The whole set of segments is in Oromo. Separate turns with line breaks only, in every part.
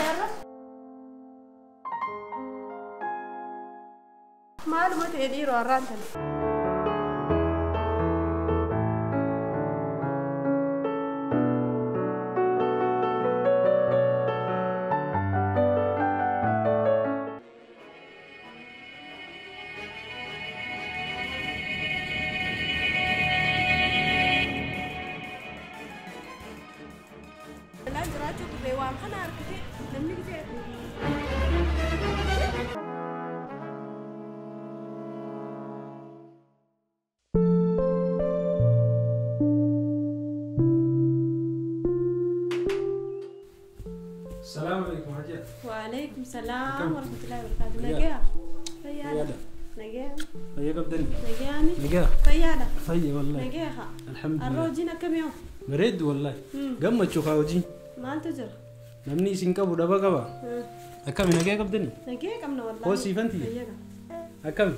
dhufte har'a? Maaluma ta'e dhiiroo har'aan tana?
السلام عليكم حاجة.
وعليكم السلام ورحمة الله وبركاته. نجاة. فيانا. نجاة.
فيا قبدني.
نجاني.
نجاة.
فيانا.
فيا والله.
نجاة.
الحمد لله.
الروجينا كم يوم؟
بريد والله. قمت شو خاوجي.
ما أنت جرى.
نمني سينكابو دبا كبا. أكمل نجاة قبدني.
نجاة كم والله.
هو سيفنتي. أكمل.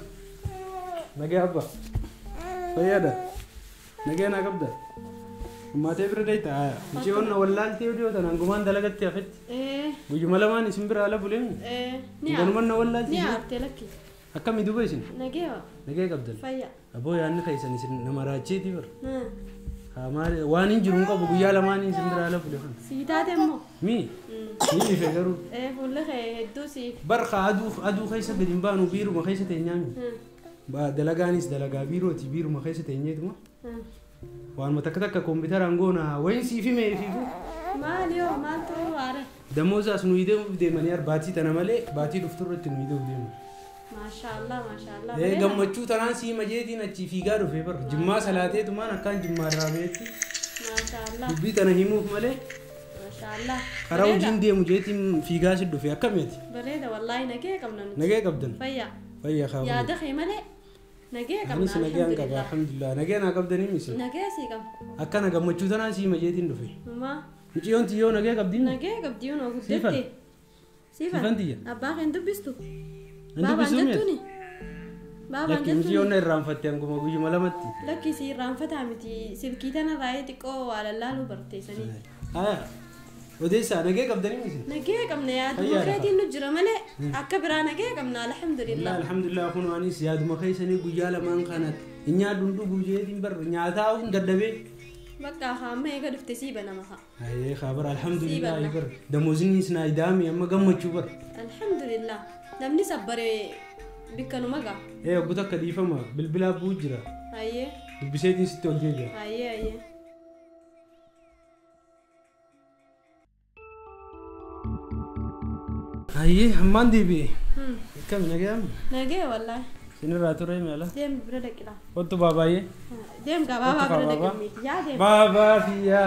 نجاة أبا. فيانا. نجاة أنا قبدا. ما تبرد أيتا. مشيونا والله أنتي وديو تنانغمان دلقت يا فت.
إيه.
ويجمع ما نسمبر على بولين.
إيه.
نعم. والله
نعم تلقي.
أكمل يدوبيسين.
نجاة.
نجاة قبدل.
فيا.
أبوي أنا خيسان يصير نمراجي تبر. ما وانين جرونك أبو جيا لماني سمبر على بولين.
سيدا دمو.
مي. مي فكرو.
إيه والله خي دوسي.
برخ عدو خيسة بدينبان وبيرو ما خيسة تنيامي. دلقانيس دلقا بيرو تبيرو ما خيسة تنيتما. وأنا متكتك كمبيوتر أنغونا وين سيفي ما يفيفو
ما اليوم ما تروح عارف
دموزا سنويده بدي منيار باتي تنامله باتي دفتر تنويده بدي
ما شاء الله ما شاء الله
إيه جمّتشو تران سي مجيدي نتشي فيجارو فيبر جمّا سلاتة تمان أكان جمّا رابيتي
ما شاء الله
بيت أنا هيموف مله
ما شاء الله
خراو جين دي مجيتي فيجاس الدفع كم يتي
بريدة والله نجيه كم نن
نجيه كبدن
فيا
فيا خاف
يا دخي مله نجاة كم
نجاة كم الحمد لله نجاة نجاة دني ميسي
نجاة سيكم
أكان نجاة مجودنا سي مجيتين دفع
ما
نجيون تيو نجاة كم دين
نجاة كم ديون أقول دتي
سيفان تيا
أبا عندو بيستو بابا عندتوني بابا
لكن نجيون الرام فتيان كم أقول جملة متي
لكن سي رام فتامتي سلكيتنا رايتك أو على الله لو برتيسني
وديسا نجاة كم دني ميسي
نجاة كم نيا دمخيتي نجرا ملء أكبر نجاة كم الحمد لله
الحمد لله أخونا أنيس يا دمخي سني جيالا ما انخانت إني أدندو جوجي بر نيا دردبي
بقى خامة يقدر تسيب أنا مها
هاي خبر الحمد لله يبر دموزني سنا إدامي أما قم تشوبر
الحمد لله دمني صبري بكانوا مجا
إيه أبوك كليفة ما بالبلا بوجرا
أيه
بسيتين ستة وجيجا
أيه أيه
أيه حمان دي بي كم نجام
نجى والله
سنة راتوري مالا
ديم بردك لا
وتو بابا يه
ديم كبابا بردك ميت يا ديم
بابا فيا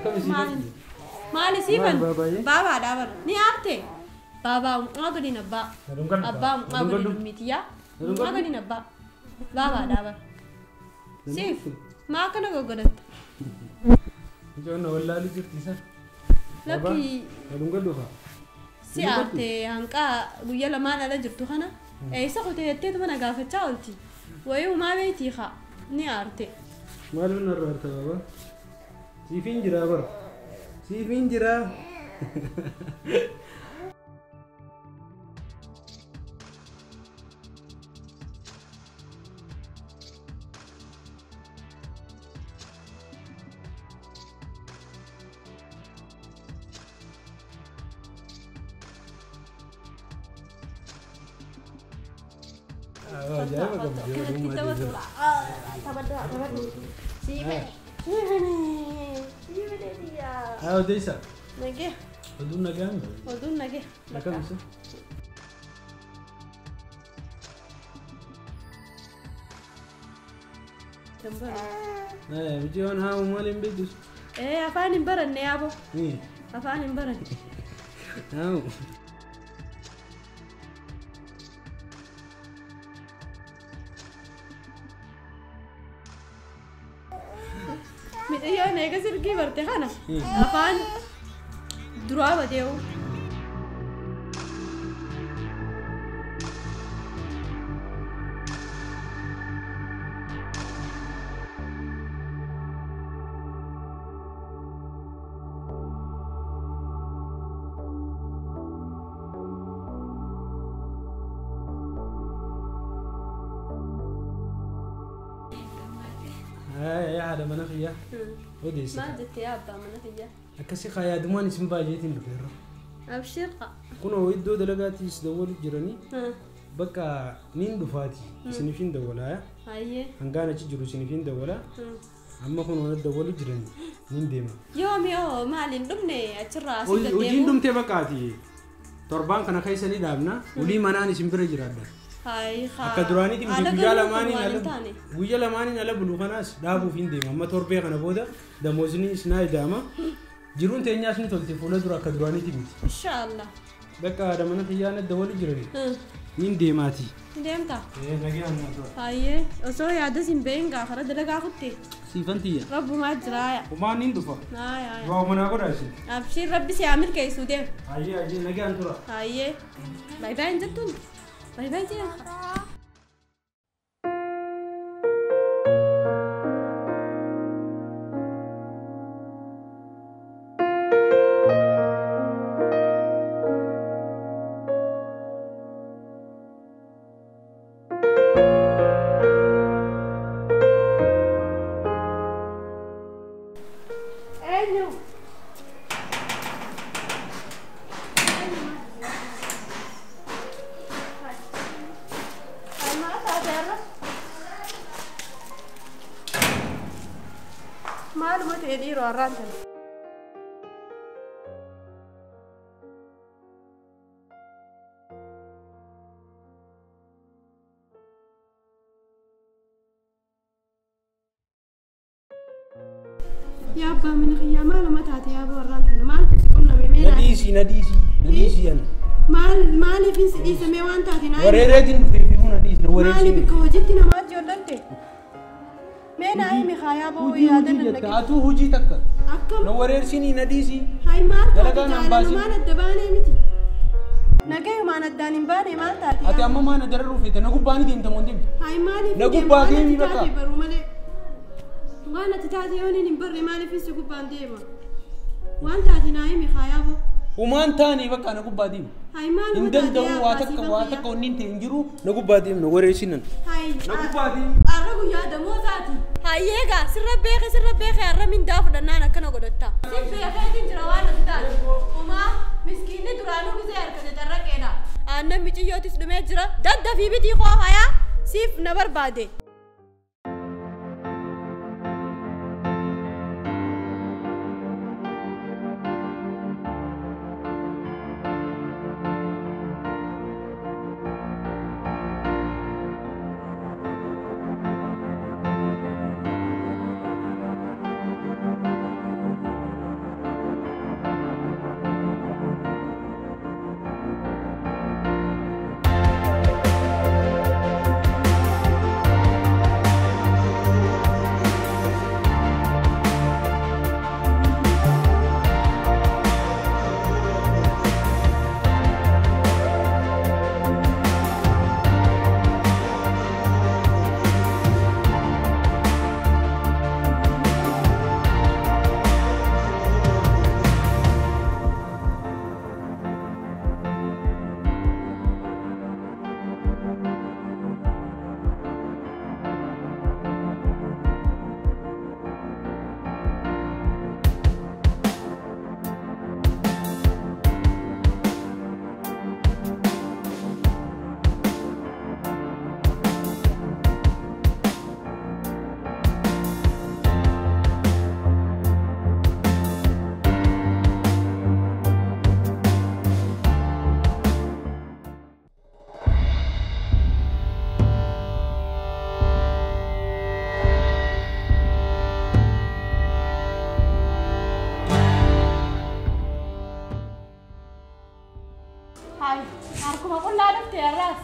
كم سيفن
مالي سيفن بابا دابر ني أرتي بابا أقولي نبا أبا أقولي ميت يا أقولي نبا بابا دابر سيف ما كنا قولت
جونا والله لي جبتي سر
لكن سيارتي هنكا ويا لما أنا جبتو هنا أي سقطت تيت ما أنا قافة شاولتي ويو ما بيتي خا نيارتي
مالو نرارت بابا سيفين جرا بر سيفين جرا ديسا
نجي
ودون نجام
ودون نجي
كم سه ايه بيجون ها ومالين بيدوس
ايه افاني برن يا ابو
ايه
افاني برن
هاو
متيون ايه سلكي برتي خانا افان دروا بديو
Yaa haadha mana kiyyaa. Odeessa.
Maal jettee yaa abbaa mana kiyyaa?
Akkasii yaadumaan isin baay'eetiin dhufeerra.
Abshirqa.
Kunoo iddoo dalagaattis dawwalu jiranii bakka niin dhufaati isiniif hin dawwalaa.
Hayyee.
Hangaan achi jiru isiniif hin dawwalaa. Amma kun dawwalu jiranii niin deema.
Yoomi yoo maaliin dhumne achirraa asii
Hojiin
deddeemu.
dhumtee bakkaati. Torbaan kana keessa ni dhaabna. Ulii manaan isin bira jiraadha.
Hayi haa.
Akka duraaniitti miti
guyyaa
guyyaa lamaaniin ala bulu kanaas dhaabuuf hin deema. Amma torbee kana booda damoosni isinaa ida'ama. Jiruun teenyaas ni tolti fuula dura akka duraaniitti miti.
Inshaallah.
Bakka haadha mana xiyyaana dawwalu jiranii. Niin deemaati.
Deemta.
Nagee amma tura.
Hayyee osoo yaada sin beeyin gaafara dalagaa kutte.
Siifan tiyya.
Rabbumaa jiraaya.
Humaan niin dhufa.
Haaya.
Waa manaa godhaa isin.
Abshiin rabbi si haa milkeessuu deem.
Hayyee hayyee nagee an tura.
Hayyee. Baay baay hin jettuun. Baay baay jedhan. Eenyu? Maaluma ta'e dhiiroo har'aan tana. Yaa abbaa mana kiyyaa maaluma taate yaa har'aan tana maaltu si qunname mee
Na dhiisii na dhiisii na dhiisii ana.
maal maaliifin si dhiisamee waan taate naa
Wareereetiin dhufee fi huna dhiisna
maali
wareersiin.
bikka hojiitti namaa ijoollotte mee naa himi haa ba'uu
Hojii
yaadan
hojii
na
jetta atuu hojii takka.
akkam
Na wareersinii na dhiisii.
Hai maal taate
Dalagaa naan baasin.
jaalalumaan adda baanee miti nagayumaan addaan hin baane maal taate
Ati amma maana dararuu feete na gubbaa ni deemta moo hin deemtu?
Hai maaliif
Na gubbaa deemi bakka.
baruu malee waan ati taate yoon hin barre maaliif si gubbaan deema waan taate naa himi haa ba'u
Humaan taane bakka na gubbaa deemi.
Hai maal
Hin danda'u waa takka waa takka wanni hin ta'e hin jiru na gubbaa deemi na wareersinan.
Hai
Na gubbaa deemi.
Arra guyyaa damootaati. Hayyee gaa sirra beeke arra mindaa fudhannaan akkana godhatta. Sin beekeetiin jira waan ati taate. Homaa miskiinni duraanuu gisee harkate carraqeedha. Aannan miciyyootis dhumee jira. Daddafii bitii koo hayaa siif na barbaade. Hai harkuma qullaa dhufte har'aas.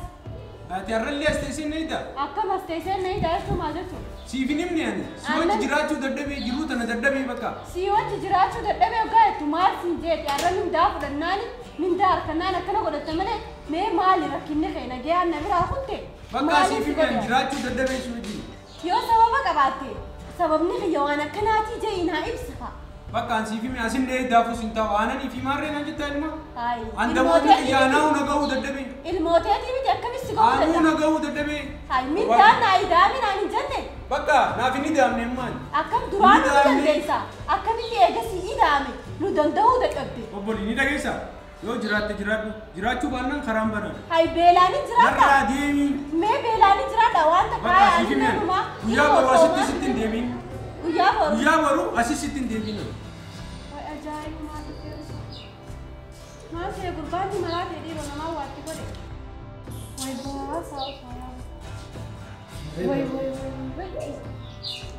Ati har'allee as teessee ni hidha.
Akkam as teessee na hidha jechuun maal jechuudha?
Siif hin himne ani. Si wajji jiraachuu dadhabee jiruu tana dadhabee bakka.
Si wajji jiraachuu dadhabee hoggaa jettu maal siin jeete har'a mindaa fudhannaani mindaa harkannaan akkana godhatte malee mee maali rakkinni kee nagayaan na biraa kutte?
Bakka siif himne ani jiraachuu dadhabee si wajji.
Yoo sababa qabaatte sababni kiyya waan akkanaatii jee naa ibsa.
Bakka an siif hime asin dhee daafus hin ta'u aananii fi maarree naan jettaa ilma.
Hai.
An damoonni kiyya anaa na ga'uu dadhabee.
Ilmooteetii miti akkamis si godhu
Anuu
dadhabe?
na ga'uu dadhabee.
Hai mindaan naa ida'ame naan hin jenne.
Bakka Bakka naaf inni daamne maal?
Akkam duraan nu dandeessa. Akkamitti eegasii ida'ame nu danda'uu dadhabde.
Obbolii ni dhageessa. Yoo jiraatte jiraadhu. Jiraachuu baannaan karaan banaan.
Hay beelaanii jiraadha.
Narraa deemi.
Mee beelaanii jiraadha waan takka
Bakka
haaya
siif
ani
himeen.
numa.
Guyyaa boru asitti sitti hin deebiin.
Guyyaa boru.
Guyyaa boru asii sitti hin deebiin.
Way ajaa'iba maal ta'e. Maal ta'e gurbaan maraa ta'e dhiiroo namaa waatti godhe. Way baasaa osoo. Way way way way.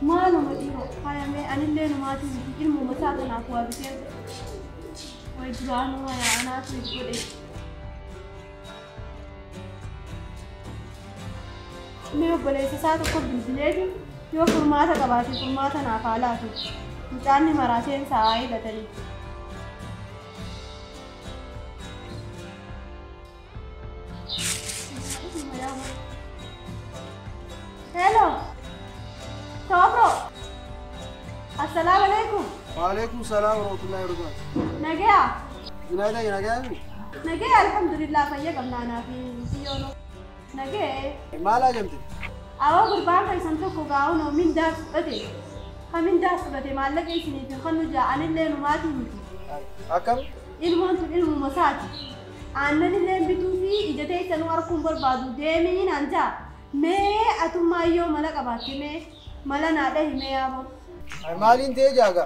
Maaluma dhiiroo faayamee anillee numaatii miti ilmuma isaa kanaaf waa bitee. Way duraanuma anaatu itti godhe. Mee obboleessa isaa tokko bilbileeti yoo furmaata qabaate furmaata naaf haa laatu. Mucaan ni maraateen sa'aa eegatanii. Hello. Tobro. Assalamu alaikum.
Waalaikum salaam warahmatullahi wabarakatuh.
Nagaya.
Zinaida nagaya?
Nagaya alhamdulillah fayya qabna anaa fi siyoono. Nagaya.
Maal ajamte?
Awwa gurbaan keessan tokko gaa'uun mindaa fudhate. Ka mindaa fudhate maallaqa isiniif hin kennu ja'anillee numaatii miti.
Akkam?
Ilmoon tun ilmuma isaati. Aannan illee bituu fi ija teessanuu arguun barbaadu deemii naan ja'a. Mee atummaa yoo mala qabaatte mee mala naa dhahi mee yaaboo.
Maaliin ta'e jaaga?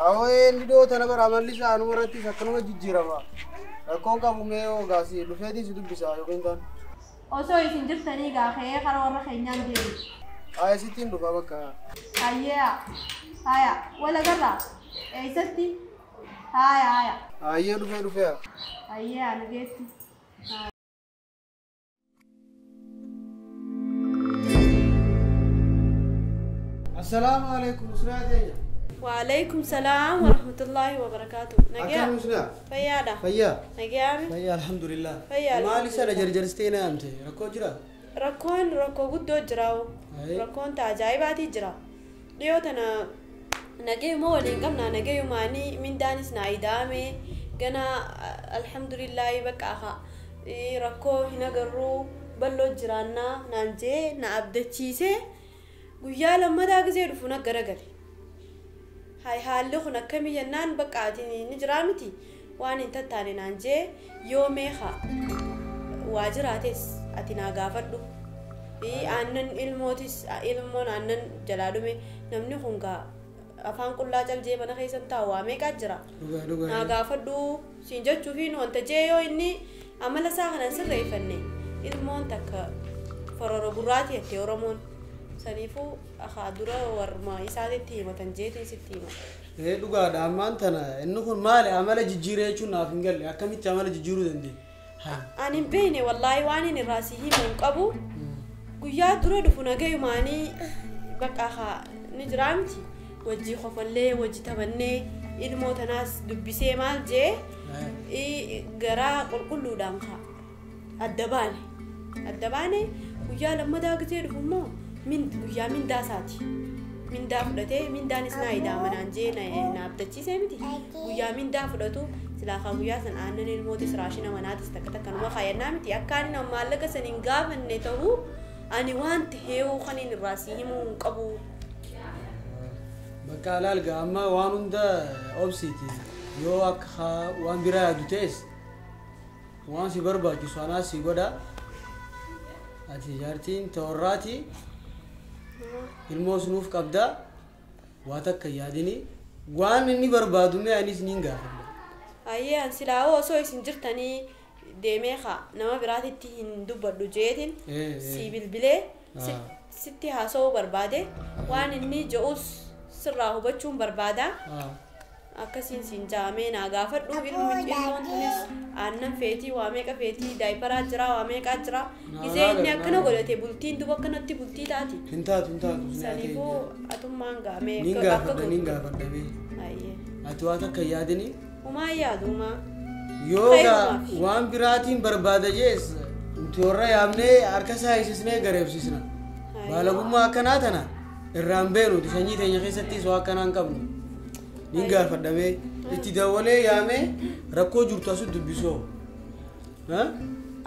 Awwa inni dhiyoo tana bara amalli isaa anuma irrattis akkanuma jijjiirama. Rakkoon qabu mee yoo gaasii dhufeetiin si dubbisa yookiin taan.
Osoo isin jirtanii gaafee karaa warra keenyaan deemu.
Haa sittiin dhufa bakka.
Hayyee haya wal agarraa eessatti haya haya.
Hayyee dhufee dhufee.
Hayyee ana geetti.
Assalaamu alaikum Usnaa teenya.
Waalaikum salaam warahmatullahi wabarakatuh. Nagaya.
Akkam Usnaa?
Fayyaadha.
Fayyaa.
Nagayaami.
Fayyaa alhamdulillah.
Fayyaa.
Maali sana jarjaristee na yaamte? Rakkoo jira?
Rakkoon rakkoo guddoo jira. Rakkoon ta ajaa'ibaatii jira. Dhiyoo tana nagayuma waliin qabna nagayumaanii mindaanis naa ida'ame gana alhamdulillahi bakka haa rakkoo hin agarruu bal'oo jiraannaa naan jee na abdachiisee guyyaa lammataa gisee dhufu na garagale. Hay haalli kun akkamii jennaan bakka ati ni jiraa miti waan hin tattaane naan jee yoo meeqa waa jiraates ati naa gaafadhu. Aannan ilmootis ilmoon aannan jalaa dhume namni kun gaa afaan qullaa caljee mana keessan taa'u waa meeqaa jira. Naa gaafadhu siin jechuufiin wanta jee yoo inni amala isaa kanan sirreeffanne ilmoon takka fororo gurraati jettee Oromoon. Saniifuu ahaa dura warma isaatitti himatan jeetiin sitti himatan.
Dhugaadha ammaan tana inni kun maali amala jijjiiree jechuun naaf hin galle akkamitti amala jijjiiruu dandeenya?
Ani hin beekne wallaahi waan inni irraa si himu hin qabu. Guyyaa dura dhufu nagayumaanii bakka haa ni jiraa miti. Wajjii qofallee wajji taphannee ilmoo tanaas dubbisee maal jee garaa qulqulluudhaan haa adda baane. Adda baane guyyaa lammataa gisee dhufu immoo guyyaa mindaa isaati. Mindaa fudhatee mindaanis naa ida'ama naan jee na abdachiisee miti. Guyyaa mindaa fudhatu silaa haa guyyaa san aannan ilmootis raashina manaatis takka takkanuma faayannaa miti. Akka inni maallaqa san hin gaafanne ta'uu ani waan ta'eewu kan inni irraa si himuu hin qabu.
Bakka alaalga amma waan hunda obsiiti yoo akka waan biraa yaadu ta'es waan si barbaachisu anaas si godha. Ati jaartiin toorraati ilmoos nuuf qabda waa takka yaadini waan inni barbaadu mee anis niin gaafadha.
Ayyee an silaa osoo isin jirtanii deemee haa nama biraatitti hin dubbadhu jeetiin si bilbilee sitti haasa'uu barbaade waan inni je'us sirraa hubachuun barbaada. Akkasiin siin jaamee naa gaafadhu ilmi ilmoon tunis aannan feetii waa meeqa feetii daayiparaa jira waa meeqaa jira. Gisee inni akkana godhate bultiin duba akkanatti bultii taati.
Hin taatu hin taatu.
Saniifuu atummaan gaamee
Niin gaafadha niin gaafadha mee. Ati waa takka yaadini.
Humaa yaadu humaa.
Yoo waan biraatiin barbaada jees nuti warra yaamnee harka isaa hiisisnee gareebsisna. Baalagummaa akkanaa tana irraan beenu sanyii teenya keessattis waa akkanaa hin qabnu. Niin gaafadhamee itti dawwalee yaamee rakkoo jirtu asu dubbisoo.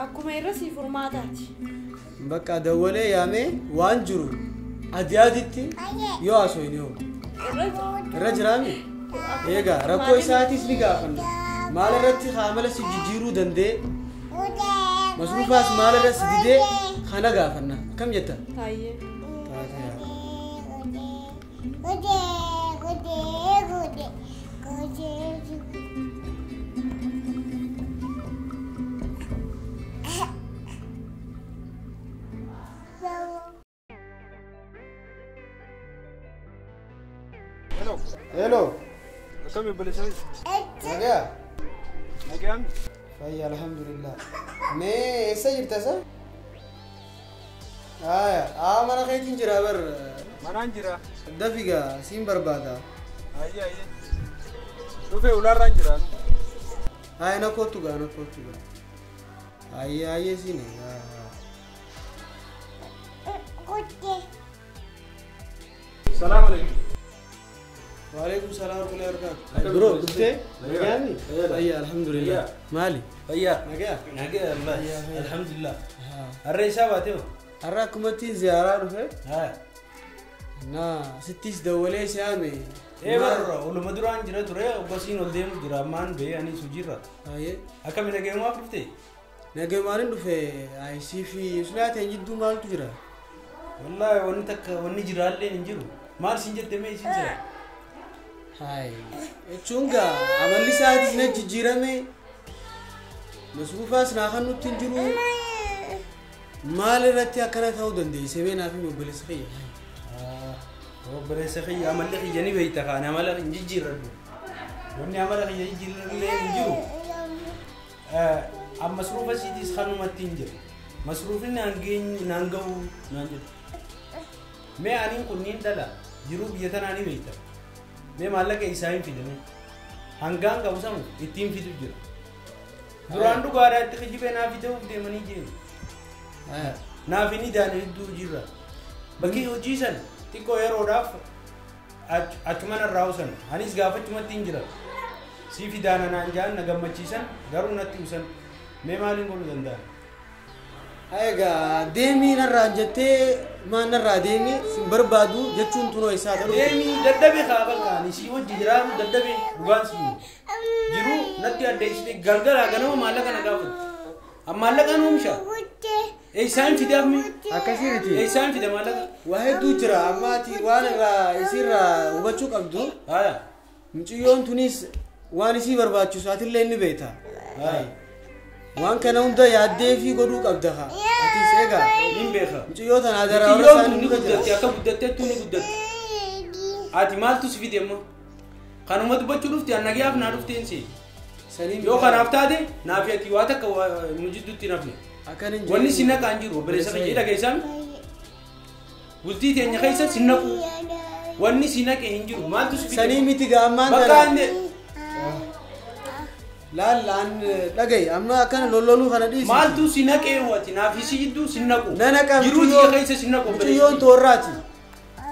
Akkuma irra si furmaataati.
Bakka dawwalee yaamee waan jiru adii aditti yoo haasofne hoo irra jiraami? Egaa rakkoo isaatis ni gaafanna. Maal irratti haamala si jijjiiruu danda'e? Masruufaas maal irra si didee kana gaafanna. Akkam jetta?
Baay'ee.
Hello.
Akkam obboleessa?
Nagaa.
Nagaan.
Fayya alhamdulillah. Mee eessa jirta sa? Aya, mana keetiin jira bar.
Manaan jira.
Dafiga siin barbaada.
Ayyee ayyee. Dhufee ulaarraan jira.
Aya na kootu gaa na kootu gaa. Ayyee ayyee siin egaa.
Salaam alaikum.
وعليكم السلام ورحمة الله وبركاته. برو قلت؟ نجاني؟ أي الحمد لله. مالي؟
هيا.
نجا؟
نجا الله. الحمد لله. الرئيس باتيو.
الرأكمتين زيارة رفع؟
ها.
نا ستيس دولة سامي.
إيه برا ولو مدران جرا ترى وبسين ولدهم جرامان بي يعني سجيرة.
أيه.
أكمل نجا ما عرفتي؟
نجا ما نرفع. أي سي في سمعت عن جدو مال تجرا.
والله ونتك ونجرا اللي نجرو. مال سنجد دمي سنجد.
Hai, chunga, amalli isaatis na jijjiirame, masruufaas naa kan nutti hin jiru, maal irratti akkana ta'uu dandeesse mee naaf himi obboleessa kiyya.
Obboleessa kiyya amalli kiyya ni beekta kaan amala hin jijjiirradhu. Wanni amala kiyya jijjiirrallee hin jiru. Masruufa isiitiis kanumatti hin jiru. Masruufni naan geenyu naan gahu naan jedhu. Mee aniin kunniin dhala jiruu biyya tanaa ni beekta. Mee maallaqa isaa hin fidame hangaan qabu samu ittiin fidu jira. Duraan dhugaadhaa itti kijibee naaf fiduuf deemanii jiru. Naaf inni daane hedduu jira. Bakki hojii sana xiqqoo yeroodhaaf achuman irraa usan anis gaafachumatti hin jira. Si fidaana naan jaan na gammachiisan garuu natti usan mee maaliin godhuu danda'an?
Egaa deemii narraa jettee maal narraa deemii sin barbaadu jechuun tunoo isaa ta'u.
Deemii dadhabee haa bakka isii wajji jiraatu dadhabee dhugaan si jiru natti addeessite galgalaa ganama maallaqa na gaafatu. Maallaqaan oomisha. Eessaan fidaaf mi?
Akkasii miti.
Eessaan fida maallaqa?
Waa hedduu jira amma ati waan irraa isiirraa hubachuu qabdu. Mucayyoon tunis waan isii barbaachisu atillee ni beekta. Waan kana hunda yaaddee fi godhuu qabda haa. Atis egaa.
Nin beeka.
Mucayyoo tana adaraa warra
Mucayyoon
isaanii
tun ni
duuka jira.
guddatti akka guddatteettuu ni guddatti. Ati maaltu si fide immoo? Kanuma dubbachuu dhufte an nagayaaf naa dhufteen si.
Saniin
Yoo kanaaf taate naaf ati waa takka nu jidduutti hin hafne.
Akkan hin
Wanni si naqaa hin jiru obboleessa kiyya dhageessaan. Bultii teenya keessa si naqu. Wanni si naqe hin jiru maaltu si fide?
Sanii miti gaammaan
Bakka
tana.
inni
Laal an dhagaye amma akkana lolloluu kana dhiisi.
maaltu si naqee wati naaf si jidduu si naqu.
Na naqa
Jiruu tiyya keessa si naqu obboleessa
Mucayyoon
kiyya.
toorraati.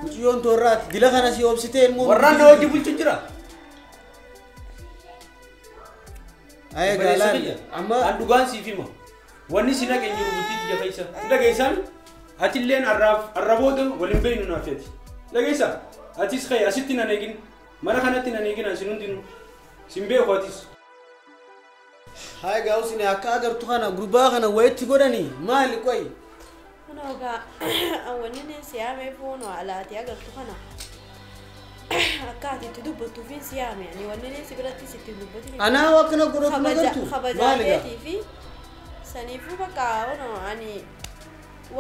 Mucayyoon toorraati. Dila kana si obsitee ilmoo.
Warraan na wajji bulchu jira.
Egaa
Obboleessa
laal
kiyya.
amma
An dhugaan siif hima. Wanni si naqe hin jiru bultii tiyya keessa. Dhageessaan atilleen arra booda waliin beeynu naaf ati. Dhageessaa atis ka'e asitti nan eegin mana kanatti nan eegin asin hundinuu sin beeku atis.
Haa egaa usine akka agartu kana gurbaa kana wayitti godhanii maali qoyi?
Kunoo egaa wanni inni si yaamee foonoo alaatee agartu kana akka ati itti dubbattuufin si yaame ani wanni inni si biratti si ittiin dubbatin
Anaa waa akkana godhatu agartu
kabajaa
maali egaa?
keetii fi saniifuu bakka onoo ani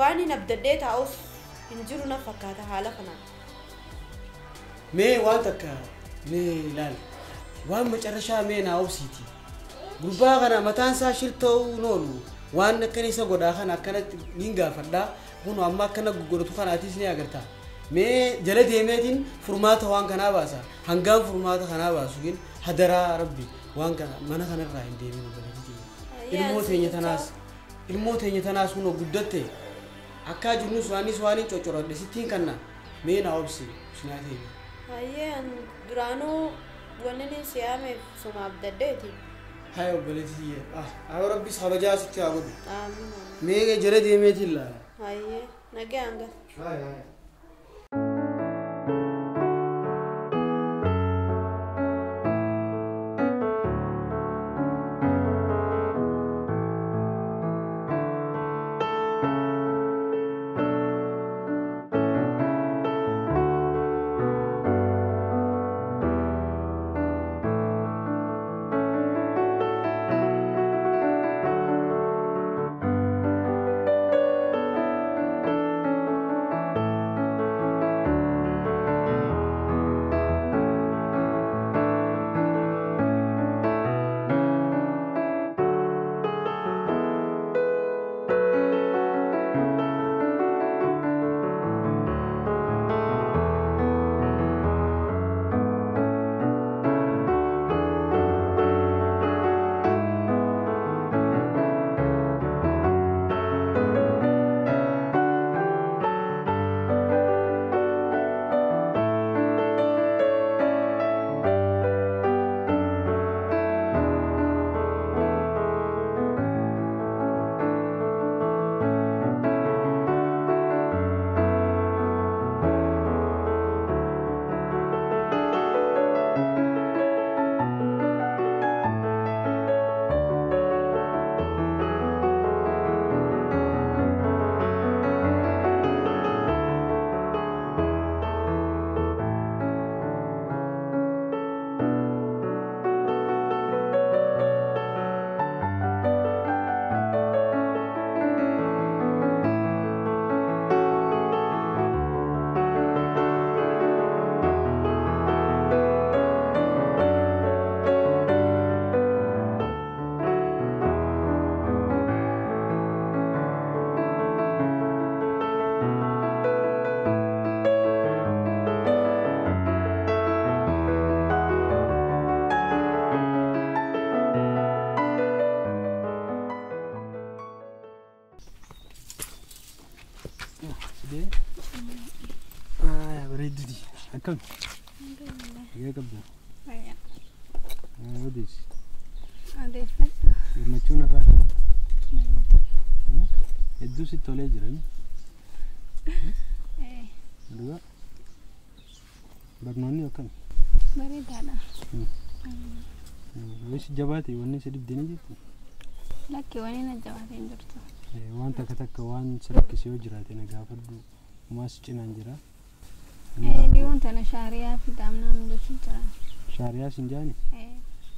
waan hin abdadhee taa'us hin jiru na fakkaata haala kanaan.
Mee waan takka mee ilaali waan macarrashaa mee naa obsiiti. Gurbaa kana mataan isaa shir ta'uu noolu waan akkana isa godhaa kana akkanatti niin gaafadhaa kun amma akkana godhatu kana atis ni agarta. Mee jala deemeetiin furmaata waan kanaa baasa hangaan furmaata kanaa baasu gin hadaraa rabbi waan kana mana kanarraa hin deemin obboleettii. Ilmoo teenya tanaas kunoo guddatte akkaa jirnus waanis waan hin coccorodhe sittiin kanna mee naa obsi sinaa teenya.
Hayyee an duraanuu wanni inni si yaameef suma abdaddeeti.
Haa obboleettii ah rabbis kabajaa sitti haa godhu.
Amiin.
Mee jala deemeetiin laala.
Hayyee nagaan gal.
Haaya haaya.
Akkam? Nagaya qabda?
Fayyaa.
Odeessi.
Odeeffadhu.
Gammachuun irraa qaba. Hedduu sitti tolee jira. Dhugaa. Barnoonni akkam?
Bareedaadha.
Weessi jabaate wanni si dhibdee ni jirti?
Lakki wanni na jabaatee hin jirtu.
Waan takka takka waan si rakkise yoo jiraate na gaafadhu. Homaas cinaan jira.
Dhiyoon tana shaariyaa fi daamnaa mijachuu jira.
Shaariyaa sin jaani?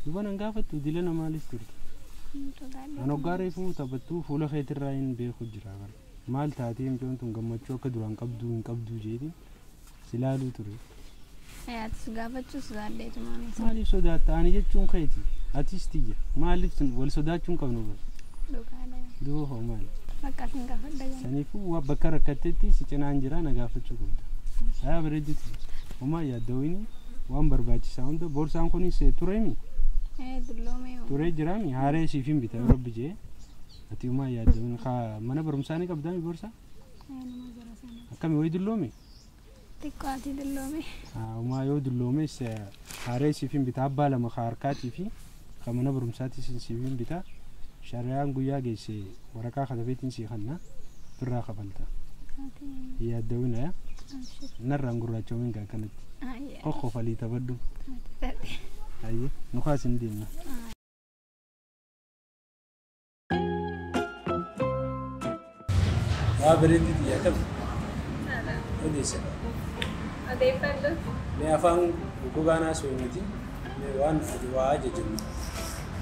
Duba nan gaafattu dila maaliif turte? An hoggaa reefuu taphattuu fuula keetirraa hin beeku jira bara. Maal taatee mucaan tun gammachuu akka duraan qabduu hin qabduu jeeti si laaluu ture.
Atis gaafachuu sodaadheetu maal?
Maaliif sodaatta? Ani jechuun keeti. Atis tiyya. Maaliif wal sodaachuu hin qabnu bara?
Dhugaadha.
Duuba hoo maali?
Bakka sin gaafadha jenna.
Saniifuu bakka rakkatteetti si cinaan jira na gaafachuu qabda. Haa bareeduuti. Homaa yaaddawini waan barbaachisaa hunda boorsaan kunis tureemi?
Dulloomee.
Turee jiraami haaree siif hin bita yeroo bijee. Ati homaa yaaddawini mana barumsaa ni qabdaami boorsaa? Akkami wayi dulloome?
Xiqqoo ati dulloome.
Homaa yoo dulloomes haaree siif hin bita abbaa lama harkaatii fi kan mana barumsaatii siif hin bita. Shariyaan guyyaa geesse waraqaa katabeetiin sii kanna firraa kafalta. Yaaddawina yaa? Narraan gurraachoomin gaa kanatti. Qoqqofalii taphadhu. Ayyee nu kaas hin deemna. Waa bareedditi akkam? Odeessa.
Odeeffadhu.
Mee afaan gogaa naasoo miti. Mee waan ati waa ajajannu.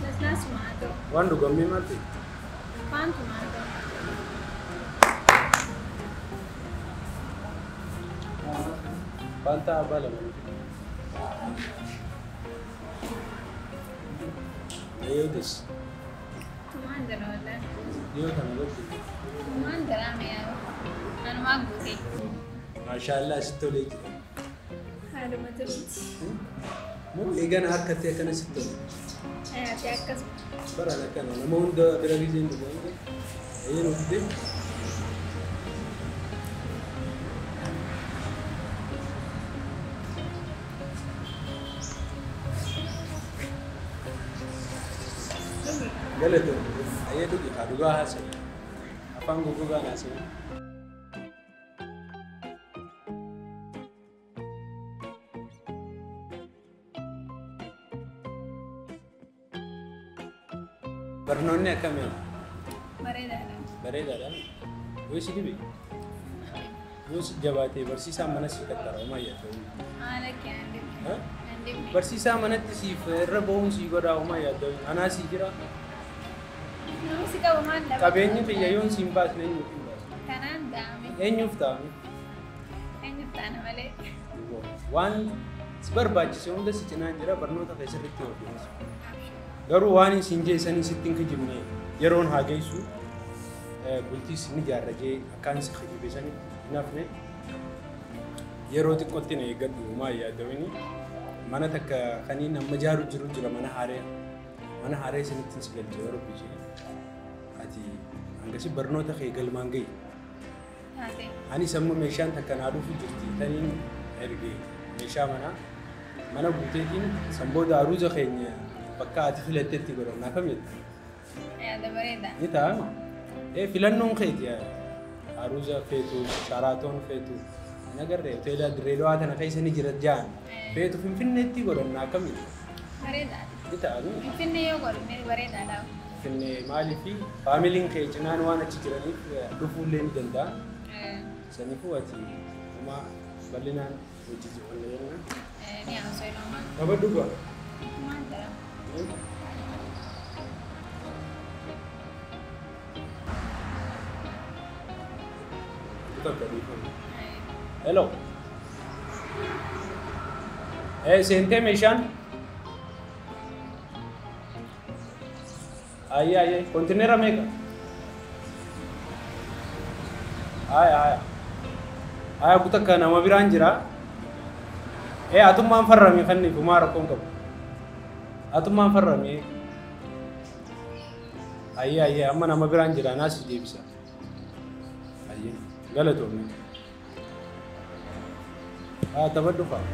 Nasnaasuma haa ta'u.
Waan dhugamee maal ta'e?
Faantuma haa ta'u.
Faantaa abbaa lama nuti. Ayyee odeessi.
Tumaan jira wallaan.
Dhiyoo kana godhu.
Tumaan jira mee anumaa guutee.
Maashaallah sitti tolee jira.
Haaluma turuuti.
Moo eegana harkatti akkana sitti tole?
Ati akkasuma.
Baraan akkana nama hunda bira giseen dhugaa. Ayyee nuuf deemu. Galatoo ayyee dhugi haa dhugaa haasa'e afaan goggogaan haasa'e. Barnoonni akkamii?
Bareedaadha.
Bareedaadha. Yoo si dhibe? Yoo si jabaatee barsiisaa mana si qaxxara homaa yaadda.
Haala kee nan dhibne. Nan dhibne.
Barsiisaa manatti siif irra bahuun si godhaa homaa yaadda. Anaa si jira.
Nama si qabu maal dhaba?
Qabeenyi xiyya yoon si hin baasne eenyuuf hin baasne?
Kanaan ta'ame.
Eenyuuf ta'ame?
Eenyuuf ta'ana malee.
Waan si barbaachise hunda si cinaan jira barnoota keessatti hojjetu. Garuu waan isin jeessanii sitti hin kijibne yeroon haa geessu bultiis ni jaarra jee akkaan si kijibe sanitti hin hafne yeroo xiqqootti na eeggadhu homaa yaadawini mana takka kaniin amma jaaru jiru jira mana haaree isinitti si galche yeroo bijee ati hangasi barnoota kee galmaan gahi. Ani sammuu meeshaan takka naa dhufu jirti taniin erge meeshaa mana guuteetiin sanbooda aruuza keenya bakka ati filattetti godhanna akkam jette?
Yaada bareeda.
Ni ta'a. Filannoon keeti aruuza feetu, sharaatoon feetu, hin agarree hoteela Dirree Dhawaa tana keessa ni jira ja'an feetu Finfinneetti godhanna akkam jette?
Bareeda.
Ni ta'a.
Finfinnee yoo godhanne bareedaadha.
Finfinnee maaliifi faamiliin kee cinaan waan achi jiraniif dhufuullee ni danda'a. Saniifuu ati homaa bal'inaan hojii jiru jenna.
Ni haasoo iloomaa.
Kabadhu ga'a.
Maal jira?
Hello. Seentee meeshaan? Ayyee ayyee kontineera meeqa? Aya aya. Aya kutakka nama biraan jira. Atummaan farrame kanni gumaa rakkoon qabu. Atummaan farrame. Ayyee ayyee amma nama biraan jira naas deebisa. Ayyee galatoomne. Taphadhu fa'a.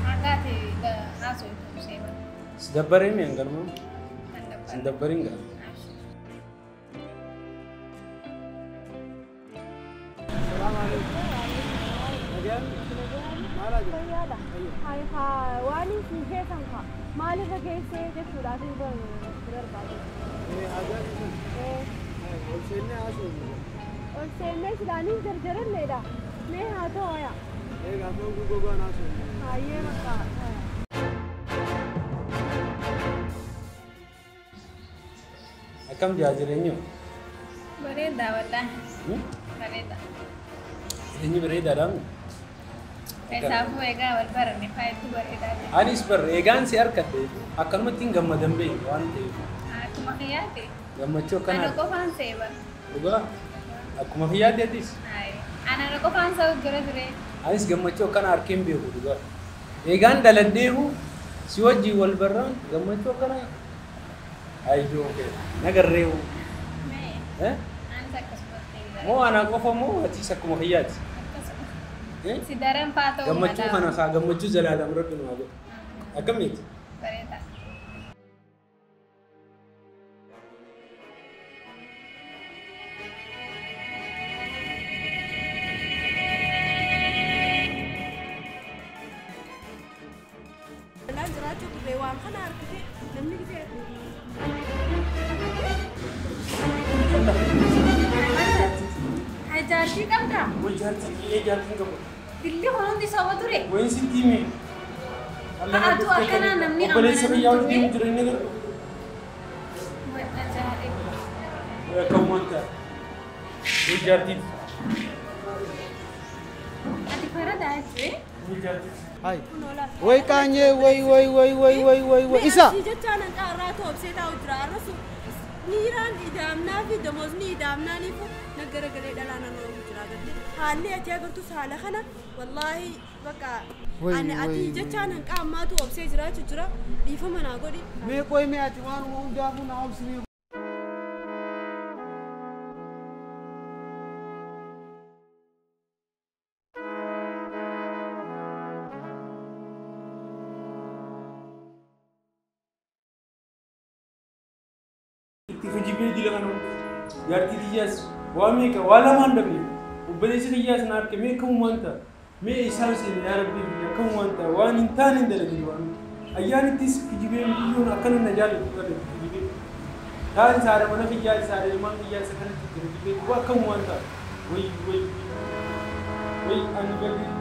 Hangaati haasoo itti seema.
Si dabbaree mi hangalmoo? Si dabbariin gaa.
Waan isin keessan fa'a maalirra geessee jechuudhaaf hin barbaadu.
Ol seennee haasoo.
Ol seennee silaanii jarjaralleedha. Mee haa ta'u yaa.
Egaa foon gogaan haasoo.
Hayyee maqaa.
Akkam jaa jireenyi?
Bareedaa wallaahi. Bareedaa.
Jireenyi bareedaadhaa?
Isaafuu egaa wal baranne faayituu bareedaa jira.
Anis barre egaan si harkadhe akkanumatti hin gammadan beeku waan ta'eef.
Akkuma kiyyaate.
Gammachuu akkanaa.
Ana qofaan seeba.
Dhugaa? Akkuma kiyyaate atis?
Ana qofaan sa'u jira ture.
Anis gammachuu akkana harkeen beeku dhugaa. Egaan daladheehu si wajjin wal barraan gammachuu akkana ayyoo kee nagarreehu.
Mee. Anis akkasumatti.
Moo ana qofa moo atis akkuma kiyyaati?
Si daran faa ta'uu
gammachuu kana haa gammachuu zalaalam rabbi nu haa godhu. Akkamitti?
Bareedaa.
Laan jiraachuu turre waan kana argite namni gisee.
Jaartii qabdaa?
Way jaartii jaartiin qabu.
Dilli kun hundi soba ture.
Wayin sitti hime.
Atu akkanaa namni
Obboleessa biyyaa wajjin deemu jira inni garuu.
Way ajaa'iba.
Way akkamumaan ta'a. Way jaartii.
Ati faradaa jechuun?
Way jaartii.
Hai. Way kaanyee way way way way way way way isa.
Si jechaan hanqaarraa toobsee taa'u jira arrasu niiraan idaamnaa fi damoosni idaamnaaniif nagaragalee dhalaa naannoo jira galte haalli ati agartus haala kana wallaahi bakka ani ati jechaan hanqaa ammaatu obsee jiraachuu jira dhiifama naa godhi.
Mee qoy mee ati waan hundaafuu na obsine.
Itti fijibee dila kana jaartii xiyyaas waa meeqa waa lamaan dhabne obboleessi xiyyaas na harke mee akkamumaan ta'a mee isaan seene yaa rabbii biyya akkamumaan ta'a waan hin taane hin dalagin waan ayyaanittis kijibee biyyoon akkana na jaallatu kana kijibee Taan saara mana kiyyaa saara ilmaan kiyyaa isa kanatti jira jibbee akkam waan ta'a. Wayi wayi wayi ani galii.